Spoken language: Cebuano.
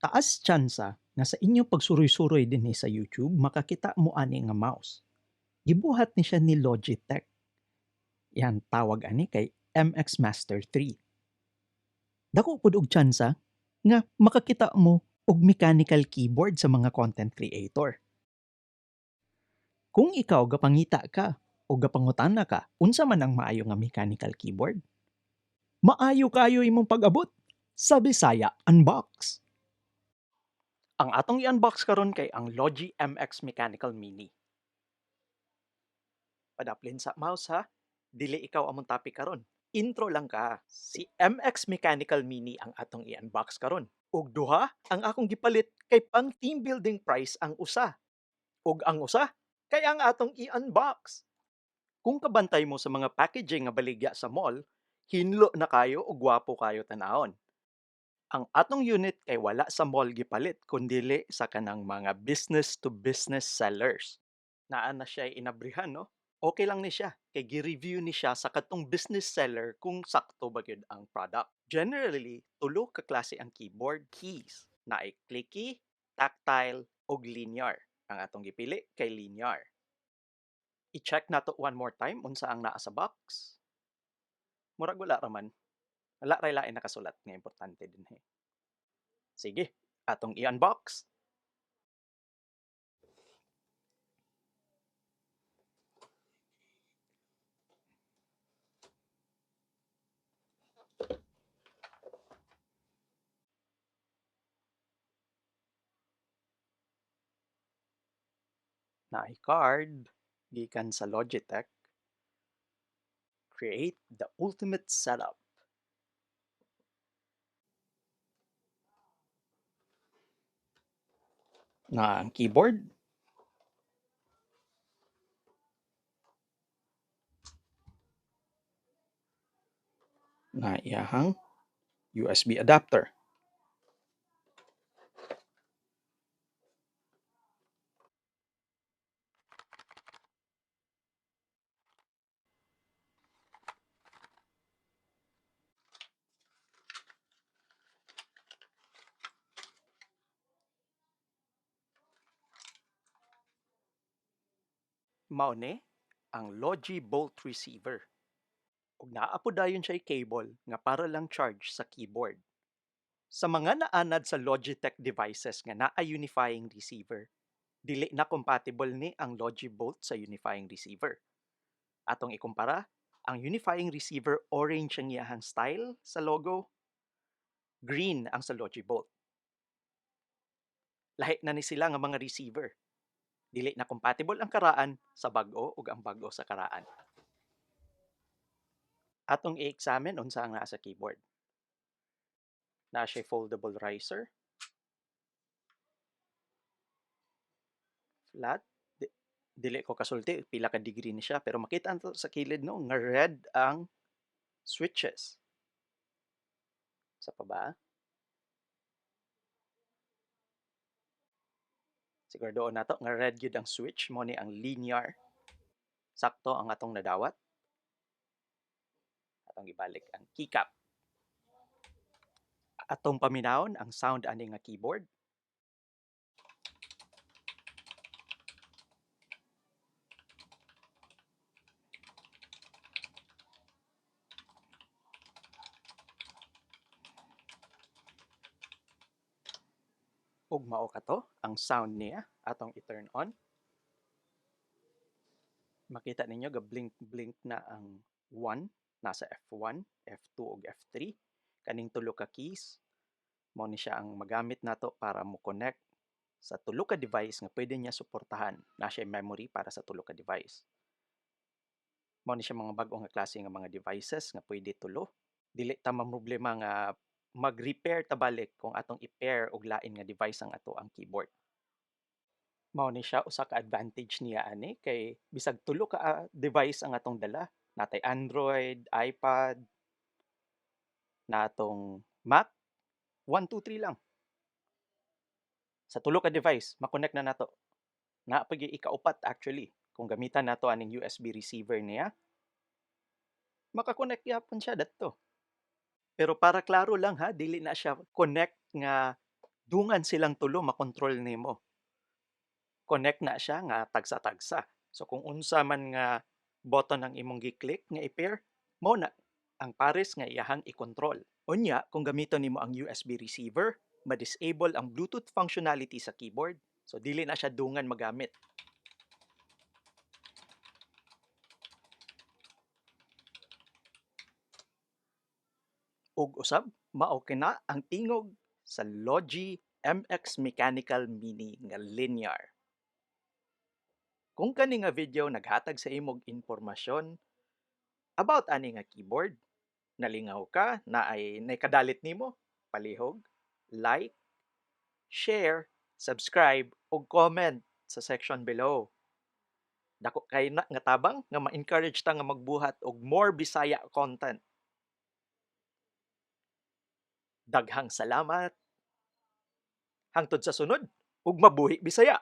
Taas tsansa nga sa inyong pagsuroy-suroy dinhi sa YouTube makakita mo ani nga mouse. Gibuhat ni siya ni Logitech. Yan tawag ani kay MX Master 3. Dako pud og tsansa nga makakita mo og mechanical keyboard sa mga content creator. Kung ikaw gapangita ka o gapangutana ka unsa man ang maayo nga mechanical keyboard, maayo kayo imong pag-abot sa Bisaya Unbox. Ang atong i-unbox karon kay ang Logi MX Mechanical Mini. Padaplin sa mouse ha. Dili ikaw among topic karon. Intro lang ka. Si MX Mechanical Mini ang atong i-unbox karon. Ug duha ang akong gipalit kay pang team building price ang usa. Ug ang usa kay ang atong i-unbox. Kung kabantay mo sa mga packaging nga baligya sa mall, hinlo na kayo ug gwapo kayo tan-awon. Ang atong unit kay wala sa mall gipalit kundili sa kanang mga business to business sellers. Naa na siya inabrihan, no? Okay lang ni siya kay gi-review ni siya sa katong business seller kung sakto ba gyud ang product. Generally, tulo ka klase ang keyboard keys. Naay clicky, tactile ug linear. Ang atong gipili kay linear. I-check nato one more time unsa ang naa sa box. Murag wala ra man. Wala ray lain nakasulat nga importante dinhi. Sige, atong i-unbox. Naay card gikan sa Logitech. Create the ultimate setup. Na ang keyboard. Na iyahang USB adapter. Mao ni ang Logi Bolt Receiver. Ug naa po dayon siya'y cable nga para lang charge sa keyboard. Sa mga naanad sa Logitech devices nga naa unifying receiver, dili na compatible ni ang Logi Bolt sa unifying receiver. Atong ikumpara, ang unifying receiver orange ang iyahang style sa logo, green ang sa Logi Bolt. Lahi na ni sila nga mga receiver. Dili na compatible ang karaan sa bag-o ug ang bag-o sa karaan. Atong i-examine unsa ang naa sa keyboard. Naa siya foldable riser. Flat. Dili ko kasulti pila ka degree ni siya pero makita nato sa kilid no nga red ang switches. Sa pa ba? Sigurado nato nga red gyud ang switch, mo ni ang linear. Sakto ang atong nadawat. Atong ibalik ang keycap. Atong paminawon ang sound ani nga keyboard. Ug mao kato ang sound niya atong i-turn on. Makita ninyo ga blink blink na ang 1, nasa F1, F2 ug F3. Kaning tulo ka keys mao ni siya ang magamit nato para mo connect sa tulo ka device nga pwede niya suportahan. Na siya memory para sa tulo ka device. Mao ni siya mga bag-o nga klase nga mga devices nga pwede tulo. Dili ta mamroblema nga mag-repair ta balik kung atong i-pair og lain nga device ang ato ang keyboard. Mao ni siya usa ka advantage niya ani kay bisag tulo ka device ang atong dala, natay Android, iPad, natong Mac, 1 2 3 lang. Sa tulo ka device ma-connect na nato. Naa pa gyud ikaupat actually kung gamitan nato aning USB receiver niya. Maka-connect gyapon siya dadto. Pero para klaro lang ha, dili na siya connect nga Dungan silang tulo makontrol nimo. Connect na siya nga tagsa-tagsa. So kung unsa man nga button ang imong gi-click nga i-pair, mao na ang pares nga iyahang i-control. Unya, kung gamiton nimo ang USB receiver, ma-disable ang Bluetooth functionality sa keyboard. So dili na siya dungan magamit. Ug usab, mao kina ang tingog sa Logi MX Mechanical Mini nga linear. Kung kani nga video naghatag sa imong impormasyon about ani nga keyboard, nalingaw ka, naay nakadalit nimo, palihog, like, share, subscribe ug comment sa section below. Dako kay na nga tabang nga ma-encourage ta nga magbuhat og more Bisaya content. Daghang salamat. Hangtod sa sunod, ug mabuhi Bisaya.